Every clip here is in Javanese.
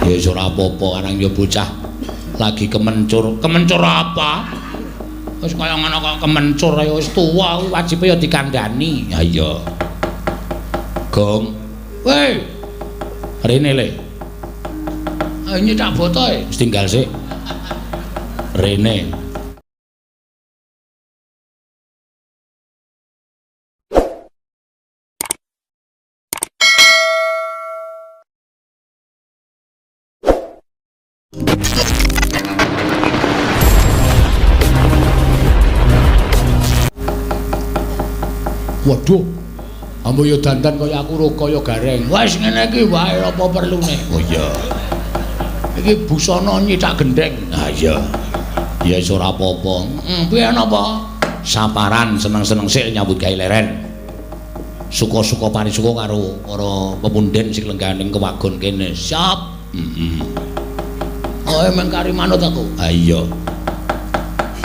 Ya wis ora apa-apa arang ya bocah lagi kemencur. Kemencur apa? Wis kaya ngono kok kemencur ya wis tuwa wajibe ya dikandhani. Ha iya. Gong. Woi. Rene le. Ah nyetak botoe. Wis tinggal sik. Rene. Waduh. Ambo ya dandan kaya aku ro kaya gareng. Wis ngene iki wae apa perlune. Oh iya. Iki busana nyithak gendheng. Ha iya. Ya wis ora apa-apa. Heeh, piye napa? Saparan seneng-seneng sik nyambut gawe leren. Suka-suka parisuka karo para pepunden sing lenggah ning kewagon kene. Siap. Heeh. Oh, emang kari manut aku. Ha iya.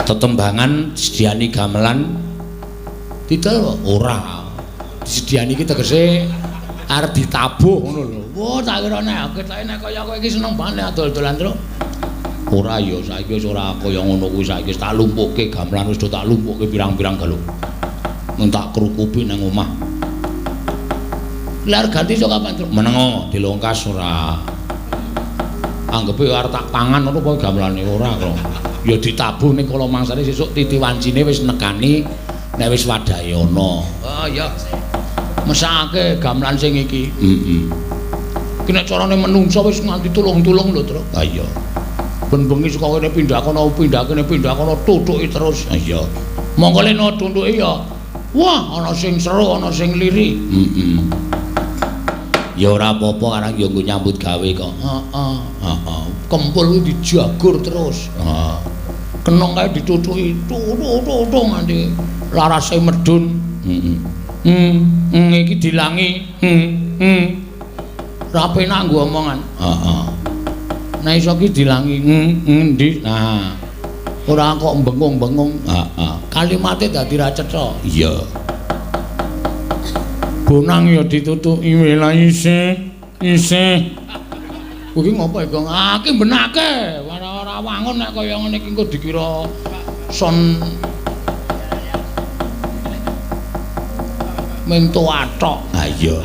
Tetembangan sediani gamelan didol apa? Ora. Disediani iki tegese arep ditabuh ngono lho. Wah, tak kira nek ketoke nek kaya kowe iki seneng banget adol-dolan terus. Ora ya, saiki wis ora kaya ngono kuwi, saiki wis tak lumpukke gamelan wis tak lumpukke pirang-pirang galuk. Mung tak krukupi nang omah. Lah ganti iso kapan, Truk? Menengo dilongkas ora. Anggepe arep tak pangan ngono apa gamelane ora kok. Ya ditabuh ning kala mangsane sesuk titi wancine wis nekani nek wis wadahe ana. Oh iya. Mesake gamelan sing iki. Heeh. Ki nek carane menungsa wis nganti tulung-tulung lho, Truk. Ha iya. Ben bengi saka kene pindah kono, pindah kene pindah kono, tutuki terus. Ha iya. Mongko leno tuntuki ya. Wah, ana sing seru, ana sing liri. Heeh. Ya ora apa-apa arang ya nggo nyambut gawe kok. Heeh, heeh. Kempul kuwi dijagur terus. Heeh. Kenong kae ditutuki, tutuk-tutuk nganti larase medun. Heeh. Iki dilangi. Ora penak nggo omongan. Heeh. Nek iso ki dilangi, endi? Nah. Ora kok bengung-bengung. Heeh. Kalimate dadi ra cetha. Iya. Bonang ya ditutuki wela isih, isih. Kuwi ngopo ya, Gong? Ah, ki benake. Ora wangun nek kaya ngene iki engko dikira son mento athok. Ha iya.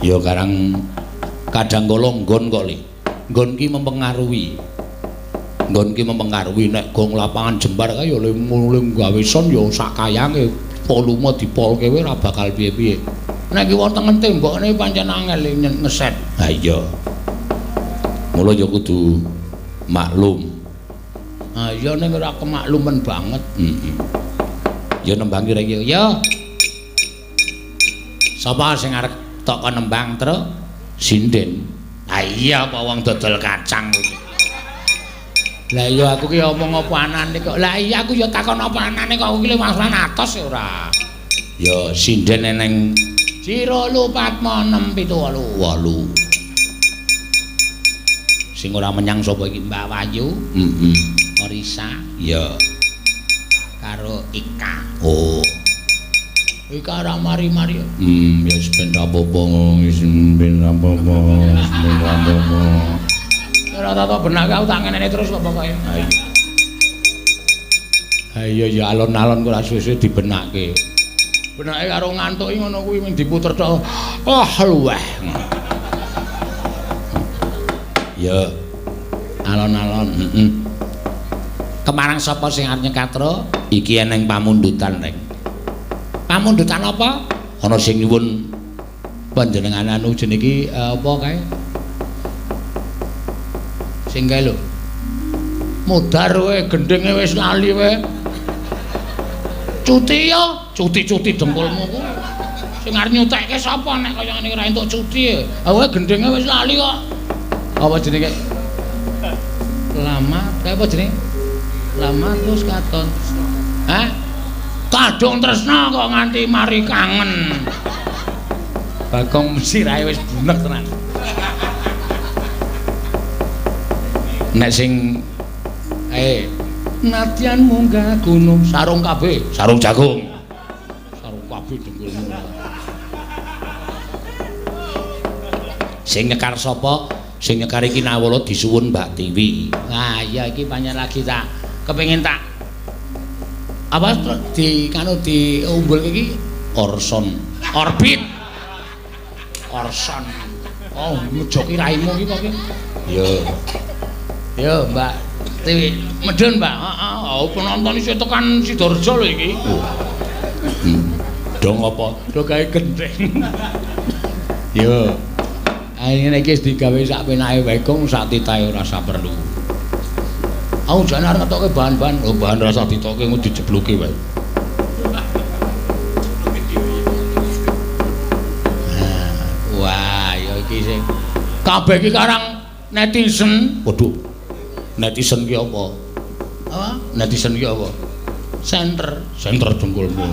Ya karang kadang kala nggon kok, Le. Nggon ki mempengaruhi. Nggon ki mempengaruhi nek gong lapangan jembar kae ya le mule gawe son ya sak kayange volume dipolke wae ora bakal piye-piye. Nek ki wonten tembokne pancen angel ngeset. Ha iya. Mula ya kudu maklum. Ha iya ning ora kemakluman banget. Heeh. Ya nembang kira iki. Ya. Sapa sing arep tok kon nembang, Truk? Sinden. Ha iya apa wong dodol kacang kuwi. Lah iya aku ki omong apa anane kok. Lah iya aku ya takon apa anane kok aku ki wangsulan atos ya ora. Ya sinden eneng 0 4 6 7 8 8. Sing ora menyang sapa iki? Mbak Wahyu. Heeh. Orisa. Iya. Karo Ika. Oh. Ika ora mari-mari. Ya wis ben ra apa-apa, wis ben ra apa-apa, wis ben ra apa-apa. Ora tau benake aku tak ngenene terus kok pokoke. Ha iya. Ha iya ya alon-alon kok ora suwe-suwe dibenake. Benake karo ngantuki ngono kuwi mung diputer tok. Ah luweh. Ya. Alon-alon, heeh. Kemarang sapa sing arep nyekatra? Iki eneng pamundutan, Reng. Pamundutan apa? Ana sing nyuwun panjenengan anu jenenge iki apa kae? Sing kae lho. Mudhar kowe gendhinge wis lali kowe. Cuti ya, cuti-cuti dengkulmu kuwi. Sing arep nyutekke sapa nek kaya ngene ora entuk cuti. Ha kowe gendhinge wis lali kok. Apa jenenge? Lama, kae apa jenenge? Lama terus katon. Hah? Kadung tresna kok nganti mari kangen. Bagong sirahe wis bunek tenan. Nek sing nadyan munggah gunung sarung kabeh, sarung jagung. Sarung kabeh dengkulmu. Sing nyekar sapa? Sing nyekar iki Nawala disuwun Mbak Tiwi. Wah, iya iki pancen lagi tak kepengin tak apa di kanu diumbul iki Orson. Orbit. Orson. Oh, ngejoki raimu iki kok iki. Yo. Yo, Mbak Tiwi, medhun, Mbak. Heeh, oh, penonton iso tekan Sidoarjo lho iki. Dong apa? Do gawe gendeng. Yo. Ngene iki wis digawe sak penake wae kong sak titahe ora usah perlu. Aku jane arep ngetoke bahan-bahan, oh bahan ora usah ditoke engko dijebloki wae. Wah, ya iki sing kabeh iki karang netizen. Waduh. Netizen ki apa? Apa? Netizen ki apa? Center, center dengkulmu.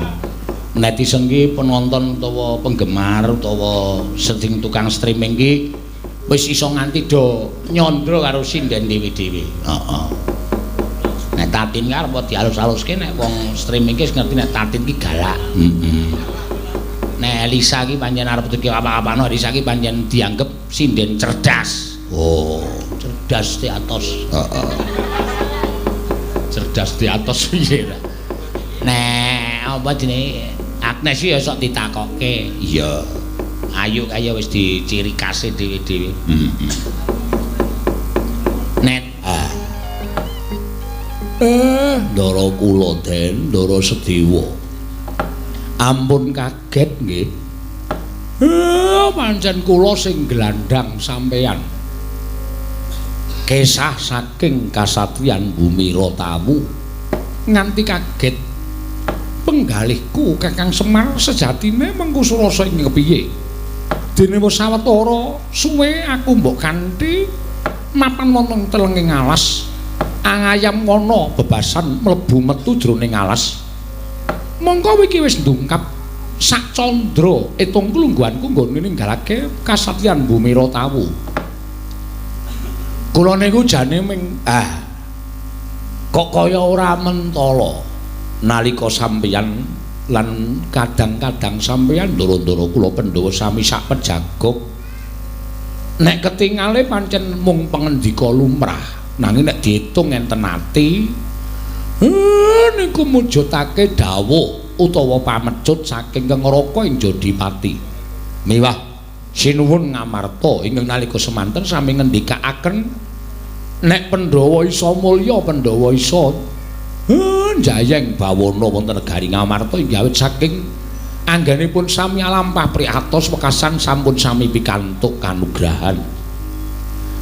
Netizen ki penonton utawa penggemar utawa sing tukang streaming ki wis iso nganti do nyandra karo sinden dhewe-dhewe. Heeh. Nek Tatin ki arep dialus-aluske nek wong streaming ki wis ngerti nek Tatin ki galak. Heeh. Nek Elisa ki pancen arep dikek apa-apano, Elisa ki pancen dianggep sinden cerdas. Oh, cerdas di atas. Heeh. Cerdas di atas piye ta? Nek apa jenenge Agnes ya sok ditakokke. Iya. Ayu kaya wis diciri khase dhewe-dhewe. Heeh. Net. Ah. Ndara kula Den, Ndara Sedewa. Ampun kaget nggih. Pancen kula sing glandhang sampeyan. Kesah saking kasatriyan Bumi Rotawu nganti kaget. Penggalihku Kakang Semar sejatine mengku surasa ing kepiye? Dene wis sawetara suwe aku mbok kanthi mapan wonten telenging alas, angayam wana bebasan mlebu metu jroning alas. Mongko iki wis ndungkap sak candra etung klungguhanku nggone ninggalake kasatriyan Bumi Rotawu. Kula niku jane ming kok kaya ora mentala. Nalika sampeyan lan kadang-kadang sampeyan ndoro-ndoro kula Pandhawa sami sak pejagok nek ketingale pancen mung pangendika lumrah nanging nek diitung enten ati niku mujudake dawuh utawa pamecut saking Kengraka ing Jodipati miwah sinuwun Ngamarta ingkang nalika semanten sami ngendikaaken nek Pandhawa isa mulya Pandhawa isa njayeng bawana wonten negari Ngamarta inggih awit saking anggenipun sami alampah priatos wekasan sampun sami pikantuk kanugrahan.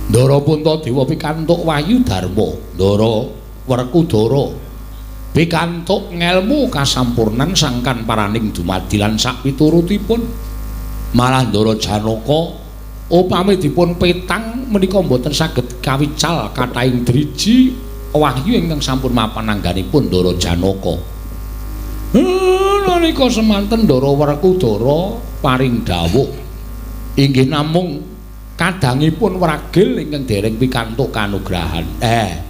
Ndara Puntadewa pikantuk wahyu dharma, Ndara Werkudara pikantuk ngelmu kasampurnan sangkan paraning dumadi lan sakpiturutipun. Malah Ndara Janaka upami dipun petang menika mboten saged kawical kathahing driji wahyu ingkang sampun mapan angganipun Ndara Janaka. Nalika semanten Ndara Werkudara paring dawuh inggih namung kadangipun wragil ingkang dereng pikantuk kanugrahan.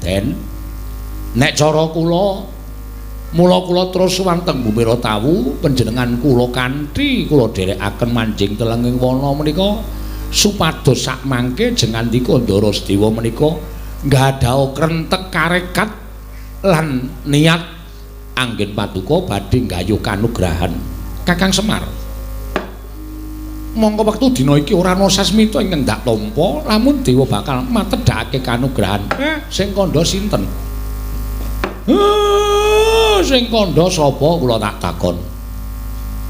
Den, nek cara kula mula kula terus wonten Bumi Rotawu panjenengan kula kanthi kula dherekaken manjing telenging wana menika supados sak mangke jengandika Ndara Sedewa menika nggadaha krentek karekat lan niat anggen paduka badhe nggayuh kanugrahan Kakang Semar. Mongko wektu dina iki ora ana sasmita ingkang ndak tampa lamun dewa bakal matedhakake kanugrahan. Sing kandha sinten? Sing kandha sapa kula tak takon.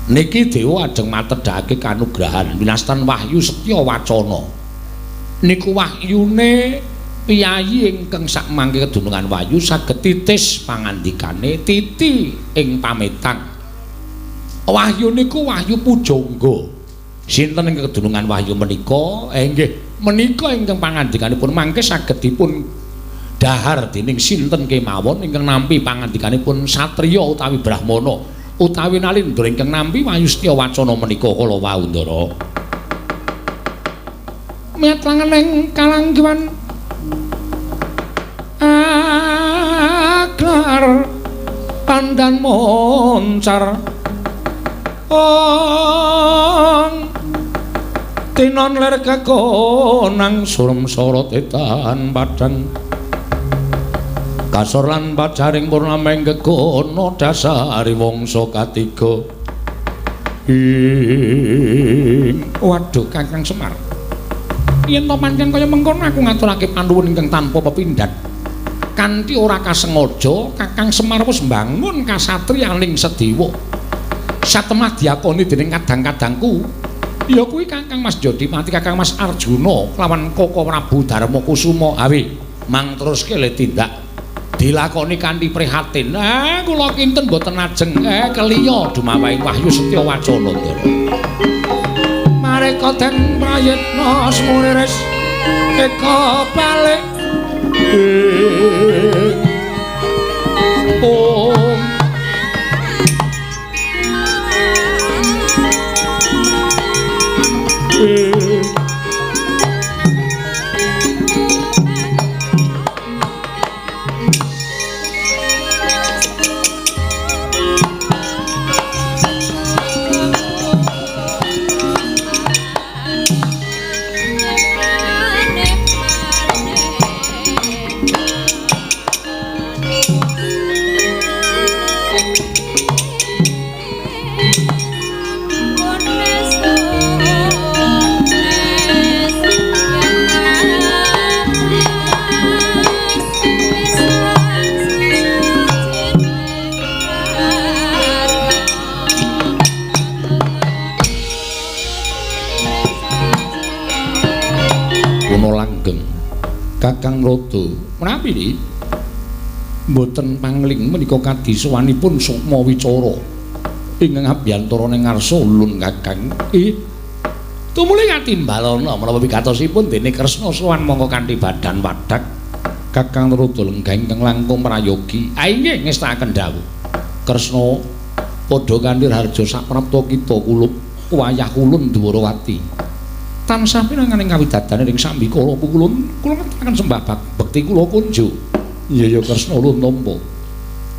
Niki dewa ajeng matedhakake kanugrahan winastan wahyu setya wacana. Niku wahyune piyayi ingkang sakmangke kedunungan wahyu saged titis pangandikane titi ing pametang. Wahyu niku wahyu pujangga. Sinten ingkang kedunungan wahyu menika? Nggih, menika ingkang pangandikanipun mangke saged dipun dahar dening sinten kemawon ingkang nampi pangandikanipun satriya utawi brahmana utawi nalindra ingkang nampi wahyu setya wacana menika kala wau Ndara. Miyat langening kalanggiwan aklar pandan moncar ong Tinon ler kekonang surem sorot etan padang kasor lan pajaring purnameng gegono dasari wangsa katiga. Ing waduh Kakang Semar, yen to pancen kaya mengkono aku ngaturake panuwun ingkang tanpa pepindhan. Kanthi ora kasengaja Kakang Semar wis mbangun kasatriyaning Sedewa. Satemah diakoni dening kadang-kadangku ya kuwi Kakang Mas Jodipati, Kakang Mas Arjuna lawan Koko Prabu Darma Kusuma. Awi mang teruske le tindak dilakoni kanthi prihatin. Kula kinten mboten ajeng keliya dumawaing Wahyu Setya Wacana Ndara. Mareka den prayitna sumuriris eka balik. Om Kakang Rodo, menawi niki mboten pangling menika kadisuwanipun sukma wicara ingkang abyantarane ngarsa ulun Kakang. Tumuli katimbalana menapa wigatosipun dene Kresna sowan mongko kanthi badan wadhak Kakang Rodo lenggah ingkang langkung prayogi. Inggih ngestakaken dawuh. Kresna padha kanthi raharja saprapta kita kulup wayah ulun Dwarawati. Tansah pinanganing kawidadane ing sambikala pukulun kula ngaturaken sembah bekti kula kunjuk. Iya ya Kresna ulun tampa.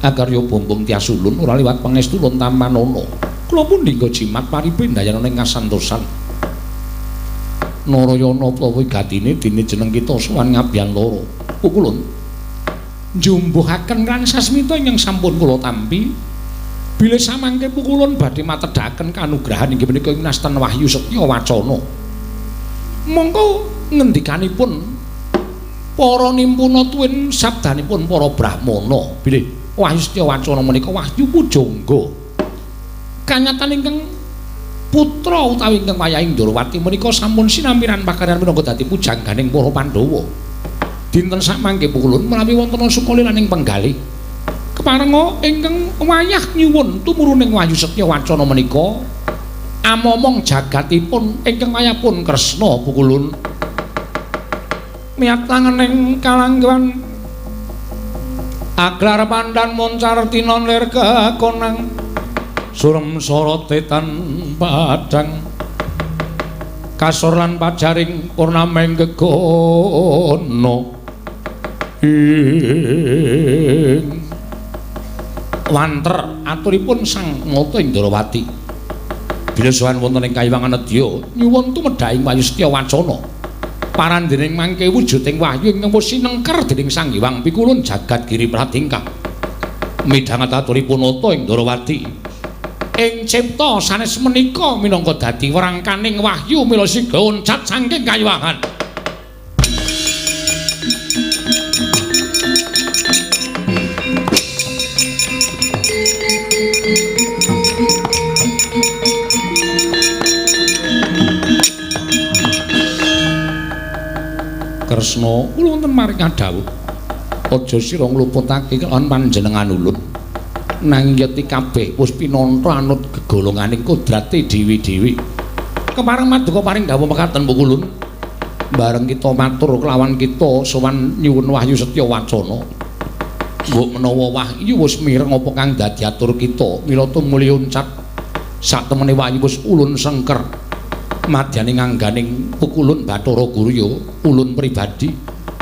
Akarya bombong tias ulun ora liwat pangestu ulun tampanana. Kula pundi nggo jimat paripendayana ing kasantosan. Narayana utawa gatine dene jeneng kita sowan ngabiyantara. Pukulun njumbuhaken lan sasmita ingkang sampun kula tampi. Bilih samangke pukulun badhe matedhaken kanugrahan inggih menika winastan Wahyu Setya Wacana. Mongko ngendikanipun para nimpuna tuwin sabdanipun para brahmana bilih Wahyu Setya Wacana menika wahyu pujangga. Kanyatan ingkang putra utawi ingkang wayahing Ndrawati menika sampun sinampiran pakaryan minangka dadi pujangganing para Pandhawa. Dinten samangke pukulun menawi wonten sukalilaning penggalih keparenga ingkang wayah nyuwun tumuruning Wahyu Setya Wacana menika amomong jagatipun ingkang wayahipun Kresna pukulun miyat langening kalangguhan aglar pandan moncar tinon lir kekonang surem sorote tan padang kasor lan pajaring purnameng gegono ing wanter aturipun Sang Mata Indrawati. Bila sowan wonten ing kayiwangan nedya nyuwun tumedhaing Wahyu Setya Wacana parandening mangke wujuding wahyu ingkang wis sinengker dening Sang Hyang Pikulun jagat giri pratingkah. Midhanget aturipun Nata Indrawati ing cipta sanes menika minangka dadi werangkaning wahyu mila siga uncat saking kayiwangan. Kresna kula wonten maring dawuh aja sira ngluputake kelawan panjenengan ulun nanging yeti kabeh wis pinantha anut gegolonganing kodrate dhewe-dhewe. Kepareng maduka paring dawuh mekaten pukulun bareng kita matur kelawan kita sowan nyuwun Wahyu Setya Wacana. Mbok menawa wahyu wis mireng apa kang dadi atur kita mila tumuli uncat sak temene wahyu wis ulun sengker. Madyane ngangganing pukulun Bathara Guru ya ulun pribadi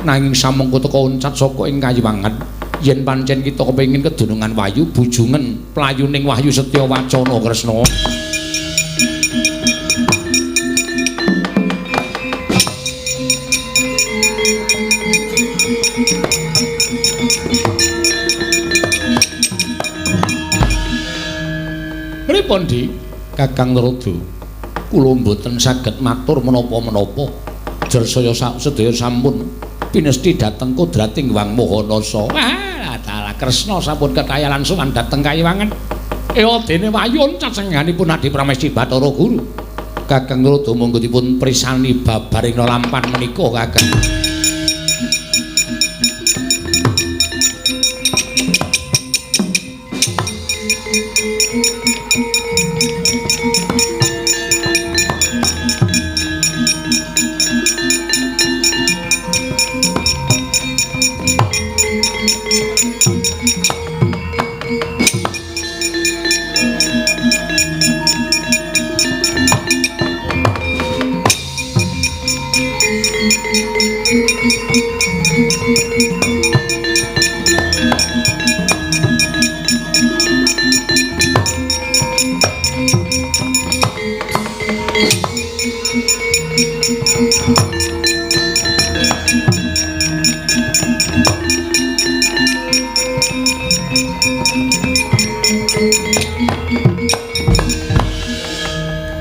nanging samangka teka uncat saka ing kayiwangan yen pancen kita kepengin kedunungan wahyu bujungen playuning Wahyu Setya Wacana Kresna. Pripun, Dik? Kakang Narada, kula mboten saged matur menapa-menapa. Jersaya sedaya sampun pinesti dhateng kodrating Hyang Maha Nasa. Wah, dalah Kresna sampun kekayalan sowan dhateng kayiwangan. Ewa dene wayun cacengganipun Adi Pramesti Bathara Guru. Kakang Narada monggo dipun prisani babaring lampan menika, Kakang.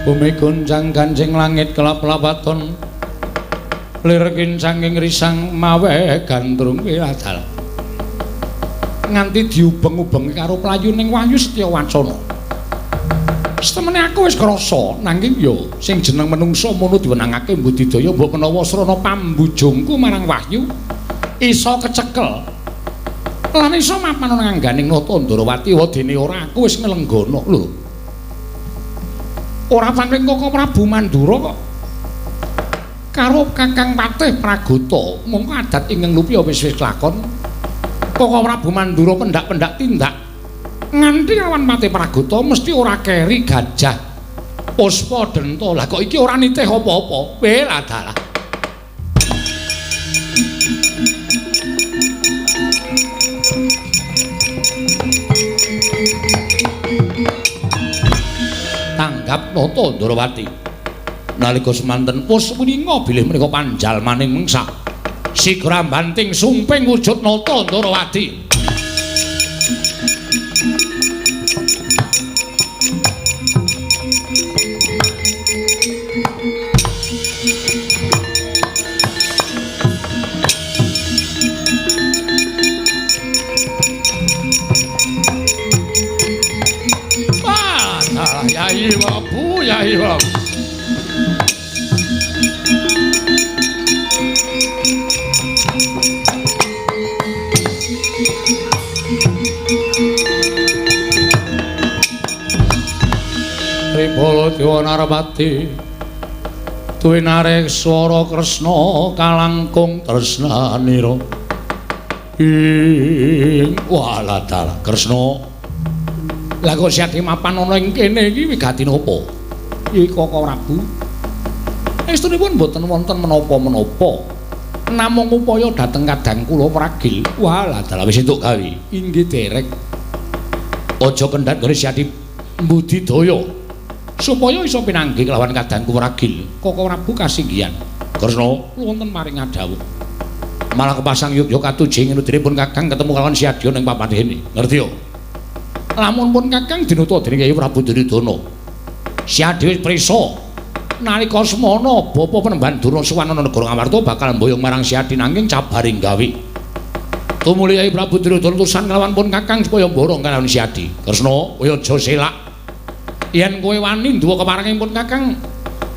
Bumi goncang gancing langit kelap-lapaton lir kincanging risang mawe gandrung wiladal nganti diubeng-ubengi karo playuning wahyu setya wacana. Setemene aku wis krasa nanging ya sing jeneng menungsa mono diwenangake mbudidaya mbok menawa srana pambujungku marang wahyu iso kecekel lan iso mapan nang angganing Nata Ndrawati. Wadene ora aku wis nglenggana lho. Ora paring Koko Prabu Mandura kok karo Kakang Patih Pragota mongko adat ingkang lupi wis wis lakon. Koko Prabu Mandura pendak-pendak tindak nganti lawan Patih Pragota mesti ora keri gajah puspa denta. Lah kok iki ora nitih apa-apa. Weh dalah. Tanggap Nata Ndrawati. Nalika semanten wis wininga bilih menika panjalmaning mengsa. Sigra banting sumping wujud Nata Ndrawati. Yai Babu, Yai Babu. Tripolo Dewa Narpati tuwinarek swara Kresna kalangkung tresnanira. Ing walah dalah Kresna. Lah kok siati mapan ana ing kene iki wigati napa? Iki Koko Prabu. Estunipun mboten wonten menapa-menapa. Namung upaya dhateng kadang kula pragil. Walah dalah wis entuk gawe. Inggih derek. Aja kendhat nggone siati mbudidaya supaya iso pinanggih kelawan kadangku pragil. Koko Prabu kasinggihan. Kresna wonten maring ngadhawuh. Malah kepasang yogya katuji ngenudinipun Kakang ketemu kelawan Siadya ning papan kene. Ngerti yo? Lamun pun Kakang dinuta dening Kyai Prabu Duryudana. Siadya wis prisa nalika semana bapa Penemban Durna sowan ana negara Ngamarta bakal mboyong marang Siadya nanging cabaring gawe. Tumuli Kyai Prabu Duryudana tusan kelawan pun Kakang supaya mborong kalawan Siadya. Kresna, kowe aja selak. Yen kowe wani nduwa keparenging pun Kakang,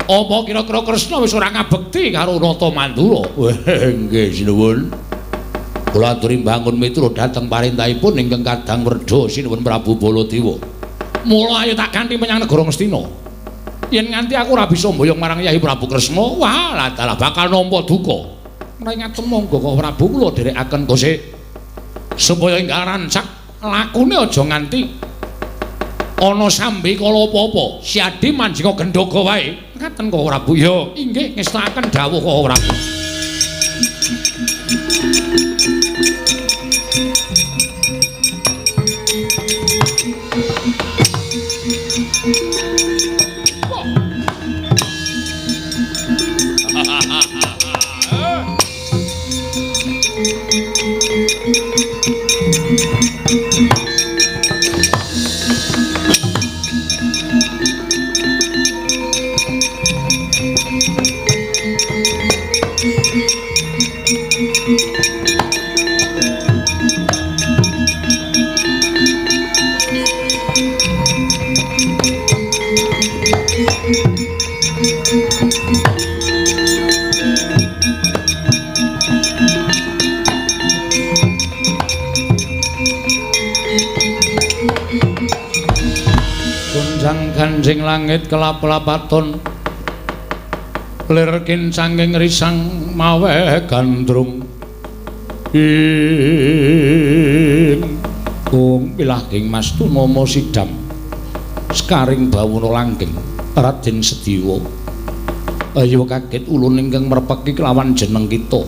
apa kira-kira Kresna wis ora ngabekti karo Nata Mandura? Nggih, sinuwun. Kula aturi mbangun miturut dhateng parentahipun ingkang kadang werda sinuwun Prabu Baladewa. Mula ayo tak kanthi menyang negara Ngastina. Yen nganti aku ora bisa mboyong marang Yai Prabu Kresna, wah dalah bakal nampa duka. Menawi ngaten monggo Koko Prabu kula dherekaken kose supaya enggal rancak lakune aja nganti ana sambi kala apa-apa. Siadi manjinga gendhoga wae. Ngaten Koko Prabu. Ya, inggih ngestakaken dawuh Koko Prabu. ganjing langit kelap-lapaton lir kincanging risang mawe gandrung ing kung pilahing Mas Tunama sidam sekaring bawana langgeng Raden Sediwa. Ayo kaget ulun ingkang merpeki kelawan jeneng kita.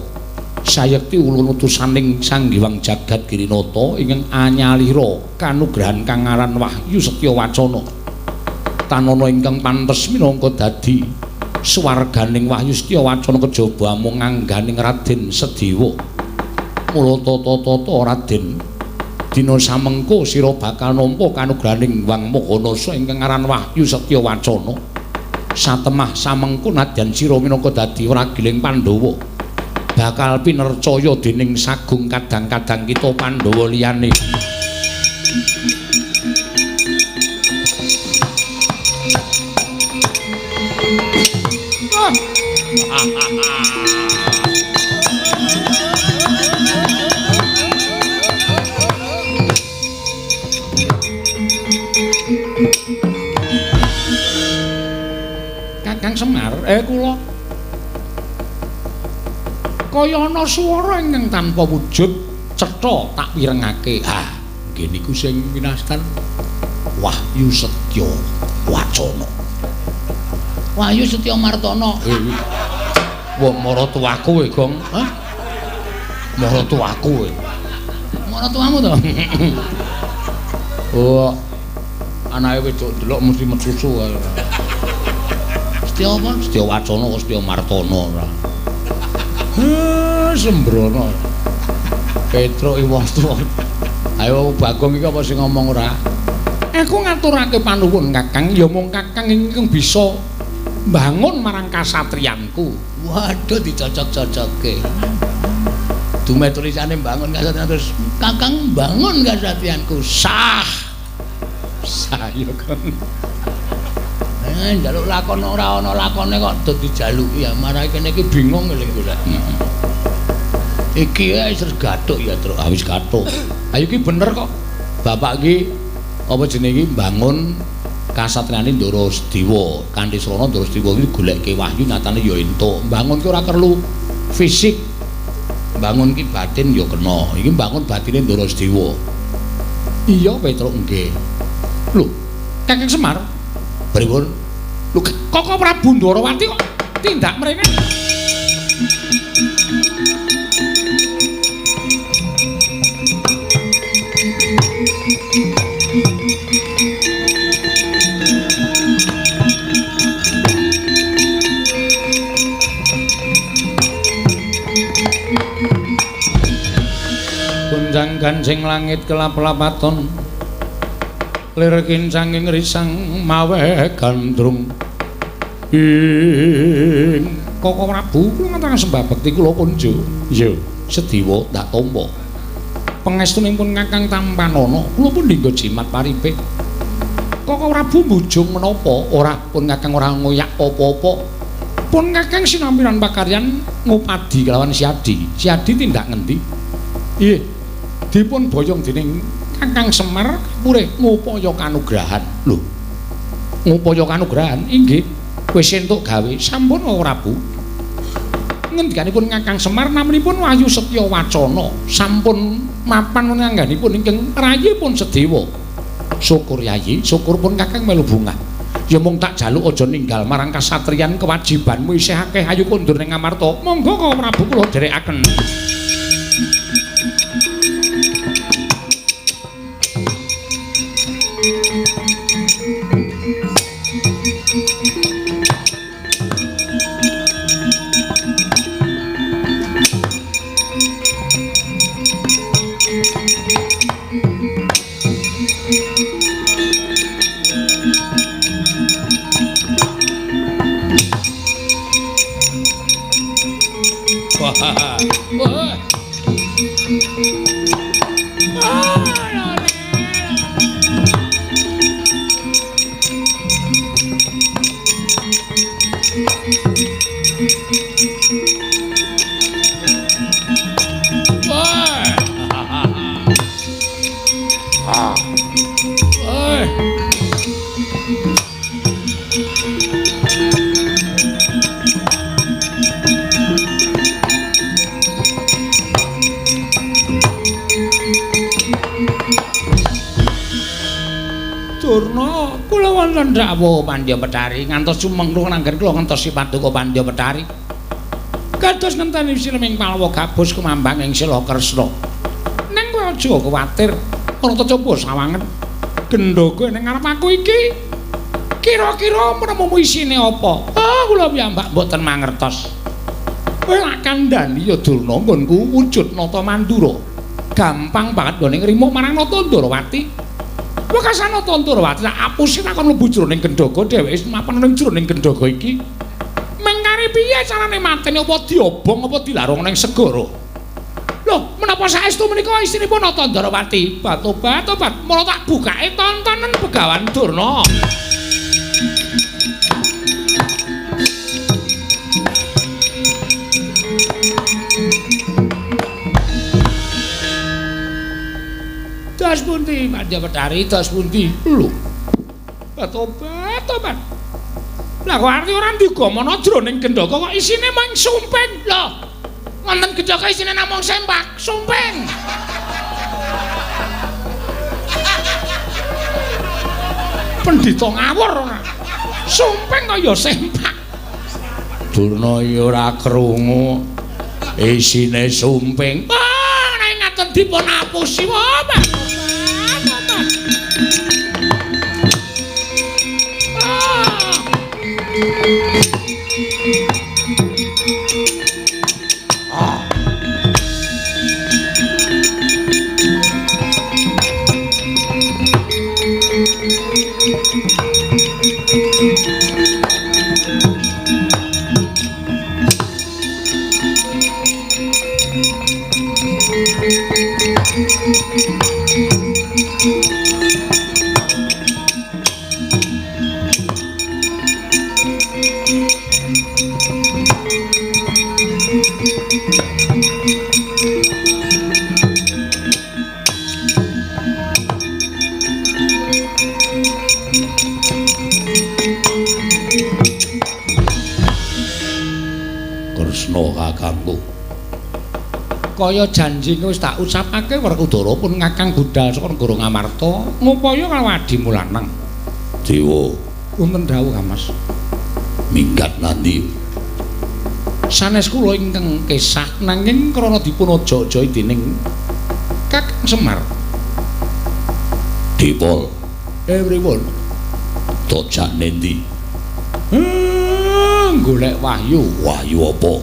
Sayekti ulun utusaning Sang Hyang Jagat Girinata ingkang anyalira kanugrahan kang aran Wahyu Setya Wacana. Tanana ingkang pantes minangka dadi swarganing Wahyu Setya Wacana kejaba amung ngangganing Raden Sediwa. Mula tata-tata Raden, dina samengko sira bakal nampa kanugrahaning Hyang Maha ingkang aran Wahyu Setya Wacana. Satemah samengko nadyan sira minangka dadi wragiling Pandhawa bakal pinercaya dening sagung kadang-kadang kita Pandhawa liyane. Kakang Semar, kula kaya ana swara ingkang tanpa wujud cetha tak pirengake. Ha, nggih niku sing winastan Wahyu Setya Wacana. Wahyu Setya Martana. Wong maratuwaku e, Gong. Hah? Maratuwaku e. Maratuwamu to? Oh. Anake wedok ndelok mesti mecucu. Setya apa? Setya Wacana kok Setya Martana ora. Sembrono. Petruk wong tuwa. Ayo Bagong iki apa sing ngomong ora? Aku ngaturake panuwun Kakang, ya mung Kakang ingkang bisa mbangun marang kasatriyanku. Waduh, dicocok-cocokke. Dume tulisane mbangun kasatriyan terus Kakang mbangun kasatriyanku. Sah. Sah ya, Kang. Njaluk lakon ora ana lakone kok do dijaluki ya, marai kene iki bingung lho golek. Iki wis gathuk ya, Truk. Wis gathuk. Ayo iki bener kok. Bapak iki apa jenenge iki mbangun kasatriyane Ndara Sediwa. Kanthi srana Ndara Sediwa iki goleke wahyu nyatane ya entuk. Mbangun ki ora perlu fisik. Mbangun ki batin ya kena. Iki mbangun batine Ndara Sediwa. Iya, Petruk nggih. Lho, Kakang Semar pripun? Lho, Koko Prabu Ndorowati kok tindak mrene? Gonjang ganjing langit kelap-lapaton lir kincanging risang mawe gandrung ing Koko Prabu kula ngaturaken sembah bekti kula kunjo. Iya, Sediwa tak tampa. Pangestunipun Kakang tampanana kula pun dinggo jimat paripik. Koko Prabu mbujung menapa? Ora pun Kakang ora ngoyak apa-apa. Pun Kakang sinampiran pakaryan ngupadi kelawan Siadi. Siadi tindak ngendi? Nggih, dipun boyong dening Kakang Semar purih ngupaya kanugrahan. Lho, ngupaya kanugrahan? Inggih, wis entuk gawe. Sampun Prabu. Ngendikanipun Kakang Semar naminipun Wahyu Setya Wacana sampun mapan ngangganipun ingkang rayipun Sedewa. Syukur Yayi, syukur pun Kakang melu bungah. Ya mung tak jaluk aja ninggal marang kasatriyan kewajibanmu isih akeh. Ayo kondur ning Amarta. Monggo Koko Prabu kula dherekaken. Wonten dawuh Pandya Betari ngantos sumengkruh nanggen kula ngentosi paduka Pandya Betari. Kados ngenteni sileming Palwa gabus kumambang ing Sila Kresna. Ning kowe aja kuwatir, ora coba sawangen. Gendhoga ning ngarep aku iki. Kira-kira menemumu isine apa? Ah, kula piyambak mboten mangertos. Kowe lak kandhani ya Durna nggonku wujud Nata Mandura. Gampang banget nggone ngrimuk marang Nata Ndorowati. Wekasan Nata Ndorowati tak apusi takon mlebu jroning gendhoga dheweke wis mapan ning jroning gendhoga iki. Mengkari piye carane mateni apa diobong apa dilarung ning segara? Lho, menapa saestu menika istinipun Nata Ndorowati? Batobat-tobat, mula tak bukake tontonen Begawan Durna. Das pundi Pandya Betari, das pundi? Lho. Tobat, tobat. Lah kok arti ora digamana jroning gendhoga kok isine mung sumping. Lho. Wonten gendhoga isine namung sempak, sumping. Pendhita ngawur ora. Sumping kaya sempak. Durna ya ora krungu isine sumping. Ah, nek ngaten dipun apusi wae. Kresna kakangku. Kaya janji wis tak ucapake Werkudara pun ngakang budal saka negara Ngamarta ngupaya karo adimu lanang. Dewa, wonten dawuh Kang Mas. Minggat nanti. Sanes kula ingkang kesah nanging krana dipun aja-ajahi dening Kakang Semar. Dipol. Pripun? Tojak nendi? Golek wahyu. Wahyu apa?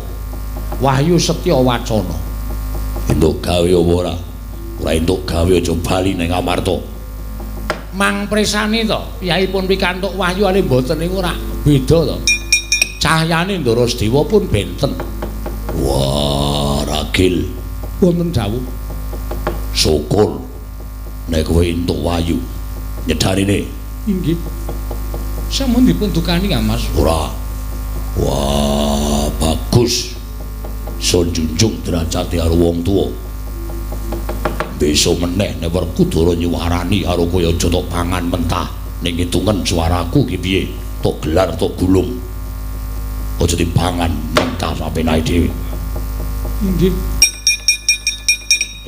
Wahyu Setya Wacana. Entuk gawe apa ora? Ora entuk gawe aja bali ning Amarta. Mang presani to, piyahipun pikantuk wahyu ale mboten niku ora beda to. Cahyane Ndara Sedewa pun benten. Wah, ragil. Wonten dawuh. Syukur nek kowe entuk wahyu. Nyedarine. Inggih. Sampun dipun dukani Kang Mas. Ora. Wah, bagus. Sun junjung derajate karo wong tuwa. Besok meneh nek Werkudara nyuwarani karo kowe aja tok pangan mentah. Ning hitungen suaraku ki piye? Tok gelar tok gulung. Aja dipangan mentah sapenake dhewe. Inggih.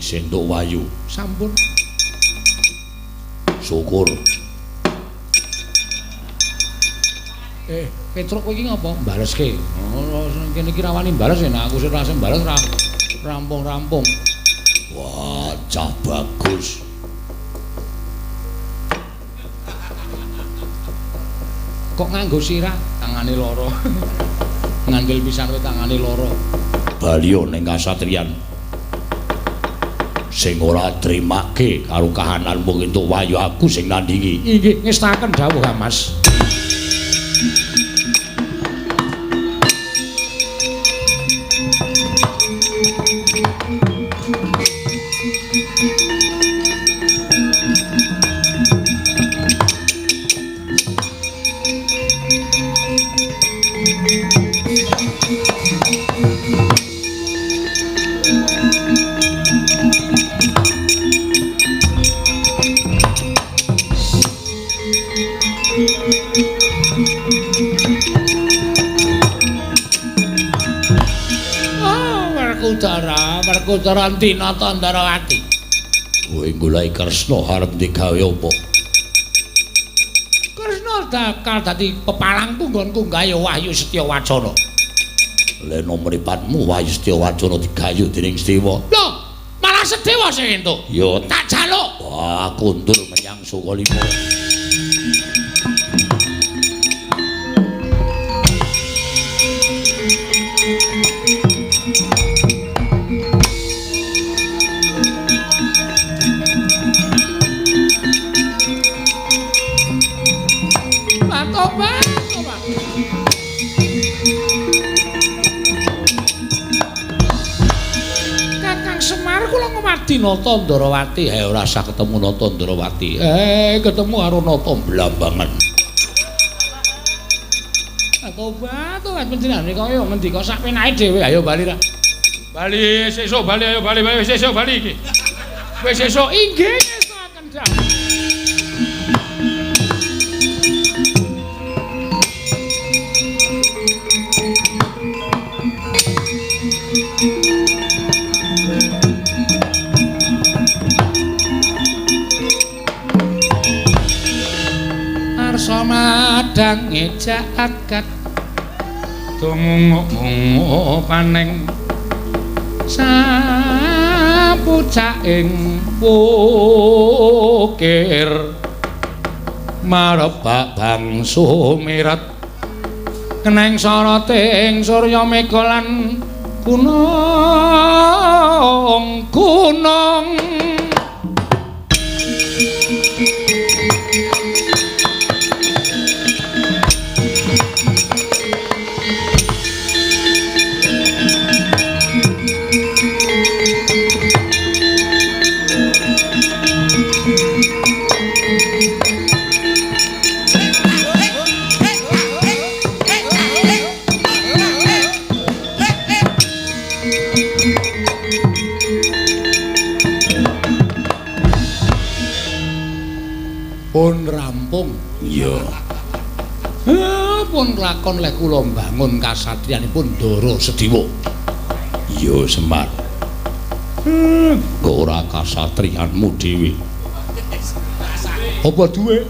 Wis entuk wahyu. Sampun. Syukur. Petruk kowe iki ngapa? Baleske. Oh, kene iki rawani bales nek aku sing ora sing bales ra rampung-rampung. Wah, cah bagus. Kok nganggo sirah? Tangane loro. Ngandel pisan kowe tangane loro. Baliyo ning kasatriyan. Sing ora trimake karo kahananmu entuk wahyu aku sing nandingi. Inggih, ngestaken dawuh Kang Mas. Werkudara Nata Ndarawati. Kowe goleki Kresna arep digawe apa? Kresna Bakal dadi pepalangku nggonku gawe Wahyu Setya Wacana. Leno mripatmu Wahyu Setya Wacana digayu dening Sedewa. Lho, malah Sedewa sing entuk. Ya tak jaluk. Wah, kundur menyang Sukalima. Kakang Semar kula ngwadi Nata Ndrawati. Ora usah ketemu Nata Ndrawati. Ketemu karo Nata Blambangan. Tobat, tobat panjenengane kaya ngendika sak penake dhewe. Ayo bali ra. Bali sesuk bali, ayo bali bali sesuk bali iki. Wis sesuk inggih ngestokaken dawuh. Arsa madang jagat tumunguk-munguk paneng sapucaking wukir marebak bangsu mirat keneng soroting surya mega lan gunung gunung. Pun rampung. Iya. Pun lakon leh kula mbangun kasatriyanipun Ndara Sediwa. Iya, Semar. Kok ora kasatriyanmu dhewe? Apa duwe?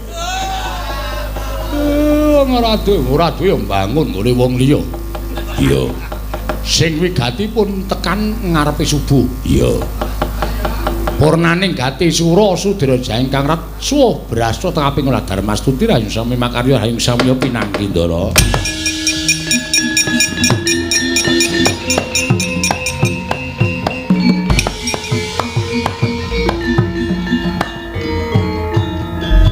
Ora duwe, ora duwe mbangun nggone wong liya. Iya. Sing wigati pun tekan ngarepe subuh. Iya. Purnaning gati sura sudra ingkang rat suwuh brasta tengaping ora dharmastuti rahyung sami makarya rahyung samya pinanggi Ndara.